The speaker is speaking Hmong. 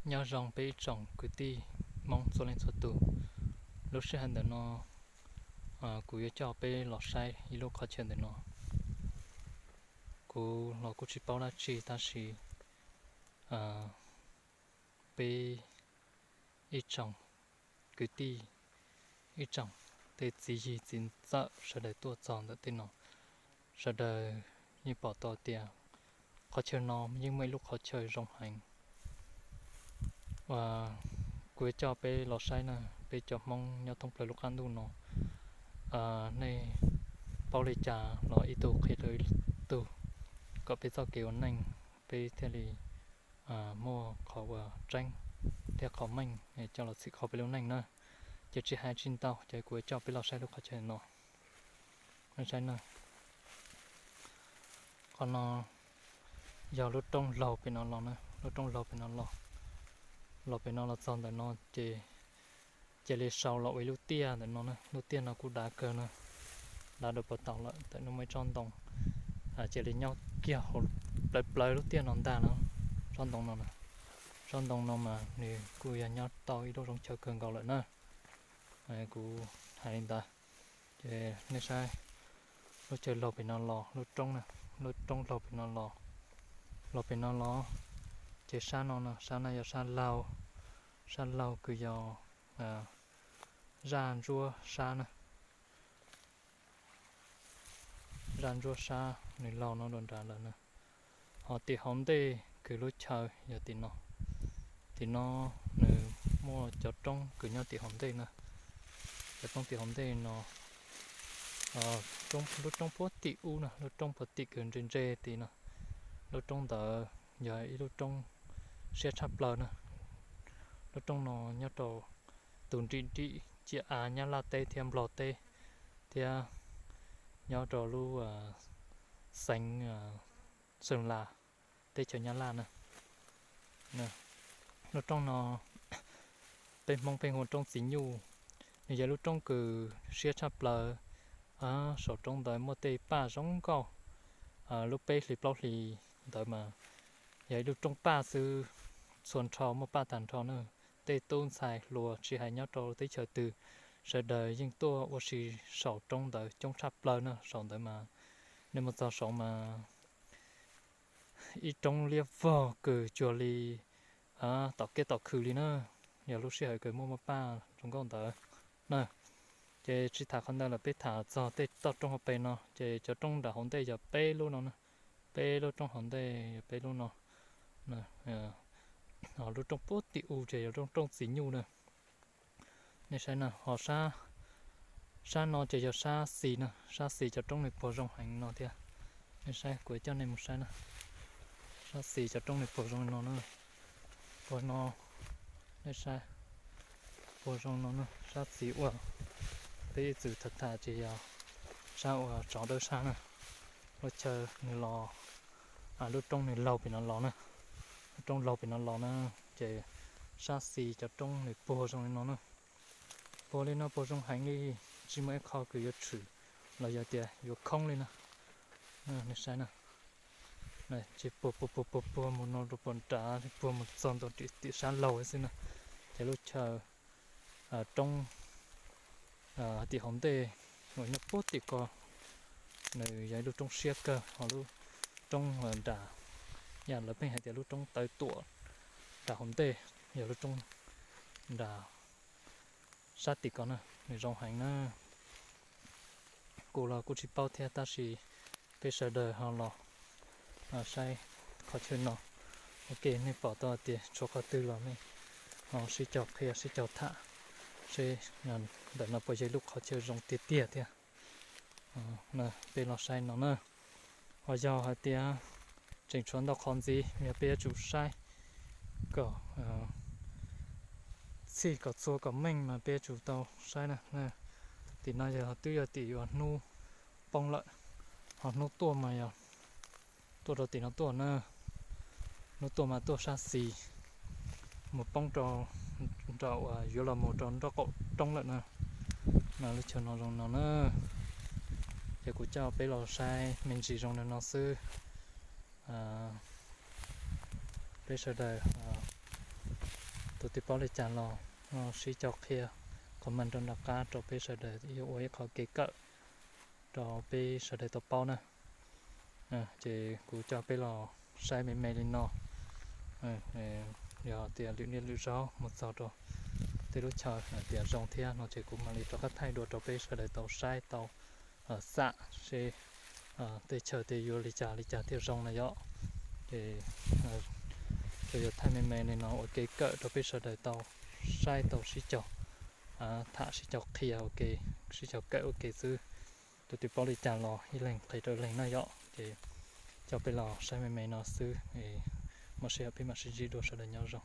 Nyob zoo peb ib tsoom kwv tij Hmoob txhua leej txhua tus. Lub sij hawm ntawm no kuv yuav coj peb los saib ib lub qhov chaw ntawm no. Kuv los kuj tsis paub dab tsi tab sis peb ib tsoom kwv tij, ib tsoom tej txiv yig txiv ntxawm sawv daws tuaj txog ntawm tej no, sawv daws yeej pom tau tias qhov chaw no yeej muaj ib lub qhov chaw zoo heev. Kuv yuav coj peb los saib na, peb cov Hmoob nyob thoob plaws lub qab ntuj no, nej paub li cas los ib tug qhia rau ib tug, kom peb txoj kev ua neej peb thiaj li muaj qhov uas tseeb thiab qhov meej coj los txhim kho peb lub neej na. Ces tsis hais tsis ntau, ces kuv yuav coj peb los saib lub qhov chaw no. Saib na, qhov no yog lub roob laug pem no los na, lub roob laug pem no los, los pem no los txog ntawm no ces cia li sau los ua ib lub tiaj ntawm no na. Lub tiaj no kuj dav kawg na, dav rau puag tod lawm, ntawm no muaj ib tsob ntoo, cia li nyob kiag hauv plawv plawv lub tiaj no ntag na. Tsob ntoo no, tsob ntoo no mas nws kuj yog nyob tau ib lub zoov chaw kawg nkaus lawm na. Kuv hais li ntawd, ces nej saib lub chaw laug pem no los, lub roob, lub roob laug pem no los, los pem no los, ces sab no no, sab no yog sab laug, sab laug kws yog zaj ntsuab sab na. Zaj ntsuab sab nws laug no rau nrad lawm na. Ho tim hauv ntej kws lub chaw yog tim no, tim no nws muaj cov roob kws nyob tim hauv ntej na. Cov roob tim hauv ntej no, lub roob puag tim ub na, lub roob puag tim kws ntse ntse tim no, lub roob ntawd yog ib lub roob siab tshaj plaws na. Lub roob no nyob rau tus nrim nrim ciam av Nyab Laj teb thiab Nplog teb, thiab nyob rau lub xeev Xeem Las, teb chaws Nyab Laj na. Lub roob no peb Hmoob peb hu ua roob Txiv Nyuj. Nws yog lub roob kws siab tshaj plaws. Saum roob ntawd muaj tej paj zoo nkauj. Lub peb hlis plaub hlis ntawd mas yog ib lub roob paj xwb, txhua nrho muaj paj tag nrho na. Tej tub ntxhais hluas tsis hais nyob rau teb chaws twg, sawv daws yeej tuaj ua si saum roob ntawd coob tshaj plaws na. Saum ntawd mas nej mus txog saud mas ib roob liab vog kws cuag li tom kiab tom khw li na. Yog lub sij hawm kws muaj muaj paj zoo nkauj ntawd na. Ces tsis tham qhov ntawd lawm, peb tham txog tej toj roob hauv pes no, ces cov roob nram hauv ntej yog peb lub no na. Peb lub roob hauv ntej yog peb lub no. Lub roob puag tim u ces yog lub roob Txiv Nyuj na. Nej saib na, ho sab no ces yog sab xis na, sab xis cov roob nws puag zoo heev no thiab. Nej saib, kuv coj nej mus saib na, sab xis cov roob nws puag zoo no na, puag no, nej saib, puag zoo no na, sab xis uas peb ib txwm tham tham ces yog sab uas tsov dawb sab na, lub chaw nws los, lub roob nws laug pem no los na, lub roob laug pem no los na, ces sab xis cov roob nws puag zoo li no na, puag li no puag zoo heev li, tsis muaj ib qho kws yuav tshwm los yog tias yuav khoob li na. Nej saib na, ces puag puag puag puag puag mus no rau puag nrad, puag mus txog ntua tim sab laug xwb na, ces lub chaw roob tim hauv ntej uas nyob puag tim ko, nws yog ib lub roob siab kawg, ho lub roob nram, yam lawv pheej hais tias lub roob tawv tuam nram hauv ntej, yog lub roob nram sab tim ko na, nws zoo heev na. Kuv los kuj tsis paub thiab tab sis peb sawv daws ho los saib qhov chaw no. Ok, nej pom tau tias tshuav qhov twg los nej ho sib caug qhia sib caug tham seb ntawm no puas yog ib lub qhov chaw zoo tiag tiag thiab. Peb los saib no na. Ho yog hais tias tseem tshuav ntau qhov ntxiv, yog peb yuav tsum saib kom txhij kom txhua kom meej mas peb yuav tsum tau saib na. Tim no yog twb yog tim uas hnub poob lawm, ho hnub tuaj mas yog tuaj rau tim no tuaj na. Hnub tuaj mas tuaj sab xis mus poob rau nram uas yuav los mus rau nrob qaum roob lawm na. No lub chaw no zoo no na. Ces kuv coj peb los saib me ntsis zoo li no xwb. Peb sawv daws Tus twg paub li cas los sib cog qhia comment rau nram qab rau peb sawv daws yuav ua ib qho kev kawm rau peb sawv daws tau paub na. Ces kuv coj peb los saib me me li no. Yog tias lwm niaj lwm zaug mus txog rau tej lub chaw hais tias zoo thiab no ces kuv mam li rov qab thaij dua rau peb sawv daws tau saib tau xam seb tej chaw tej yuav li cas li cas thiaj zoo na yom. Ces kuv yuav thaij me me li no ua kev kawm rau peb sawv daws tau saib tau sib cog tham sib cog qhia ua ke, sib cog kawm ua ke xwb. Tus twg paub li cas los ib leeg qhia rau ib leeg na yom. Ces coj peb los saib me me no xwb, muaj sij hawm peb mam sib ntsib dua, sawv daws nyob zoo.